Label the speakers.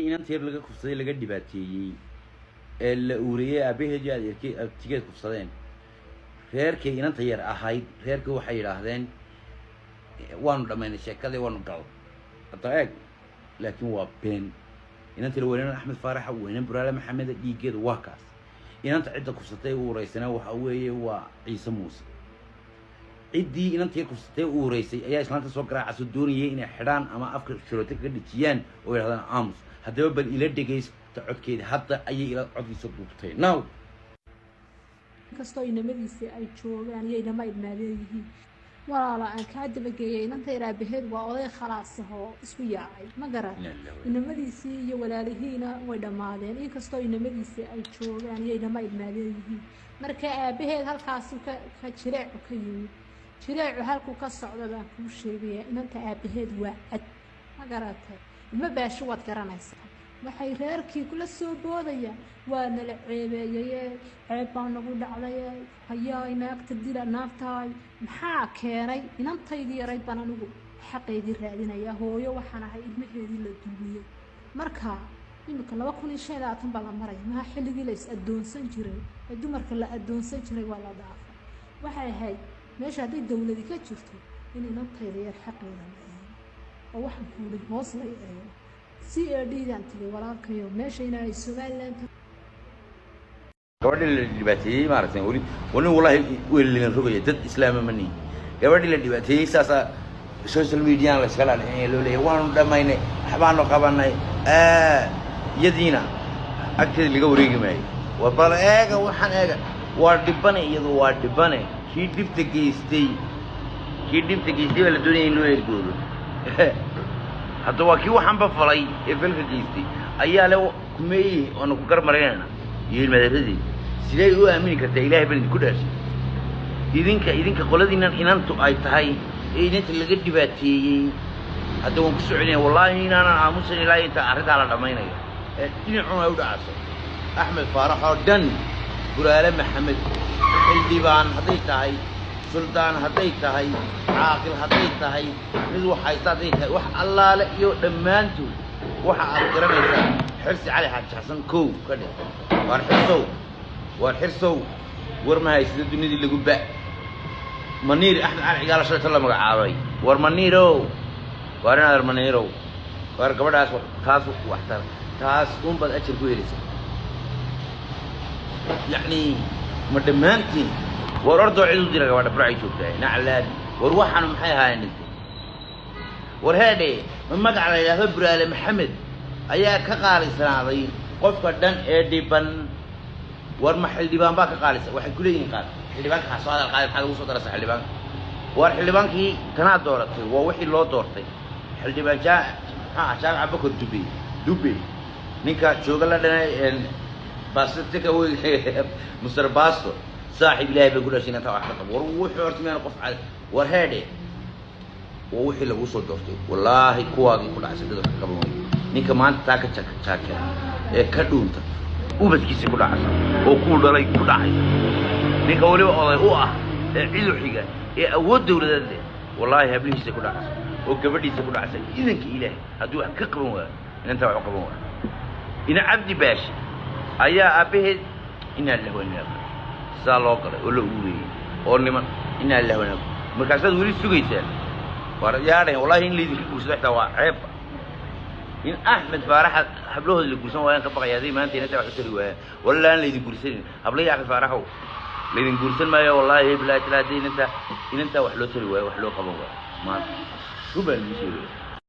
Speaker 1: Inanta yar laga kufsaday, laga dhibaateeyey ee la uuriyey, aabaheed iyo adeerkii abtigeed kufsadeen, reerkay inanta yar ahayd, reerkii waxay yidhaahdeen waanu dhammaynay sheekadii, waanu gal. Hadda eeg, laakiin waa been. Inanta yar weynan Axmed Faaraxa, weynan Buraale Maxameda, dhiiggeeda waa kaas. Inanta cidda kufsatay u ureysana waxa weeye waa Ciise Muuse. Ciddii inanta yar kufsatay u ureysay ayaa islaanta soo garaacayso, doonayay inay xidhaan ama afka shurooto kaga dhejiyaan oo yidhahdaan aamus. Haddaba bal ila dhegaysta codkeeda, hadda ayay ila codkiisa duubtay now.
Speaker 2: Inkastoo inamadiisii ay joogaan iyo inama ilmaadeen yihiin, walaala aan kaa dabageeyay, inanta yar aabaheed waa oday khalaasahoo isku yaacay, ma garan. Inamadiisii iyo walaalihiina way dhammaadeen, inkastoo inamadiisii ay joogaan iyo inama ilmaadeen yihiin. Marka aabaheed halkaasu ka jireecu ka yimid, jireecu halkuu ka socda baan kuu sheegaya. Inanta aabaheed waa cad, ma garatay? Ilmo Baasho waad garanaysaa. Waxay reerkii kula soo boodayaan, waa nala ceebeeyaye, ceeb baa nagu dhacdaye, hayaay, naagta dila, naagtahay maxaa keenay? Inantaydii yarayd baan anigu xaqeydii raadinayaa. Hooyo waxaan ahay ilmaheedii la dulmiyey. Marka imika 2025 baa la maraya, maha xilligii la is addoonsan jiray ee dumarka la addoonsan jiray, waa la dhaafay. Waxay ahayd meesha hadday dowladi ka jirto in inantayda yar xaqeeda la eego oo waxaan kuuli hoos la eego. CAD-dan tegay, walaalkayo, meesha inay Somaliland.
Speaker 1: Gabadhii la dhibaateeyey, maaragtay, weli wani wallahi weelilan rogaya, dad islaama ma nihin. Gabadhii la dhibaateeyey saasaa social median la iska dhaadhicinaya, loo leeyahay waanu dhammaynay, waxbaanu qabanay, iyadiina agteeda laga wareegi maayo. War bal eega waxaan, eega, waa dhibane, iyadu waa dhibane. Kii dhibta geystay, kii dhibta geystay baa la doonaya in loo ergoodo. Hadda waa kii waxaanba falay ee falka geystay ayaa le kumeeyi, waanu ku garmarinayna iyo ilmadeeradii. Sidee u aamini kartaa? Ilaahay baan idinku dhaashay, idinka qoladiinan inantu ay tahay ee inanta laga dhibaateeyey. Hadda waan ku soo celinaya, wallaahi inaanan aamusan ilaa inta arrintaa la dhammaynayo ee dhinacun ay u dhacayso. Axmed Faarax oo dhan, Buraale Maxamed, xildhibaan hadday tahay, suldaan hadday tahay, caaqil hadday tahay, mid wax haysta hadday tahay, wax allaale iyo dhammaantood waxa aad garanaysaa, Xirsi Cali Xaaji Xasan kow ka dheh. Waar Xirsow, waar Xirsow, war ma haysida dunidii lagu ba. Maniir Axmed Cali Cigaala shalayto la magacaabay. War Maniirow, waar inaadar Maniirow, waar gabadhaas taas waxtar, taas unbaad ajar ku helaysaa. Yacni ma dhammaantiin? War ordoo cid u dira gabadha, Burcay joogtahay naclaadi. War waxaanu maxay ahaayeen dhintay? War heedhe, ma magaca la yidhaahdo Buraale Maxamed ayaa ka qaalisanaaday qofka dhan ee dhiban? War ma xildhibaan baa ka qaalisan? Waxay ku leeyihiin qaar, xildhibaanka ha soo hadal qaadi, maxaad ugu soo daraysaa xildhibaanka? War xildhibaankii tanaa dooratay, waa wixii loo doortay. Xildhibaan jaa maxaa ah, Jaamac Bakor Dube, Dube ninka jooga la dhanay baastika wey, Mr Basto saaxiib, Ilaahay bay ku dhashay inta wax ka qabo. War wuxuu horta miyaan qof cad? War heedhe, waa wixii lagu soo doortay. Wallaahi kuwaagii ku dhacay dad wax ka qaban waayo. Ninka maanta taa ka jaakira ee ka dhuunta, ubadkiisa ku dhacaysa oo kuu dhalay ku dhacaysa. Ninka weliba oday u ah ee cidu xiga ee awood dawladeed leh, wallaahi hablihiisa ku dhacaysa oo gabadhiisa ku dhacaysa. Idanka Ilaahay hadduu wax ka qaban waayo, inantaa wax u qaban waayo. Ina Cabdi Baashi ayaa aabbaheed, inaa lillahi wa inaa ilaihi, sidaa loo galay oo la uuriyey oo niman, inaa lillahi wa inaa. Markaasaad weli sugaysaan. War yaadhayn, wallahi in laydinka guursado xitaa waa ceebba. In Axmed Faaraxa hablahooda la guursan waayaan ka baqaya hadday maanta inanta wax u tari waayaan. Wallahi aan laydin guursanin, hablahii Axmed Faaraxow, laydin guursan maayo, wallahi bilahi tala, hadday inanta wax loo tari waayo, wax loo qaban waayo maanta, run baan idiin sheegaya.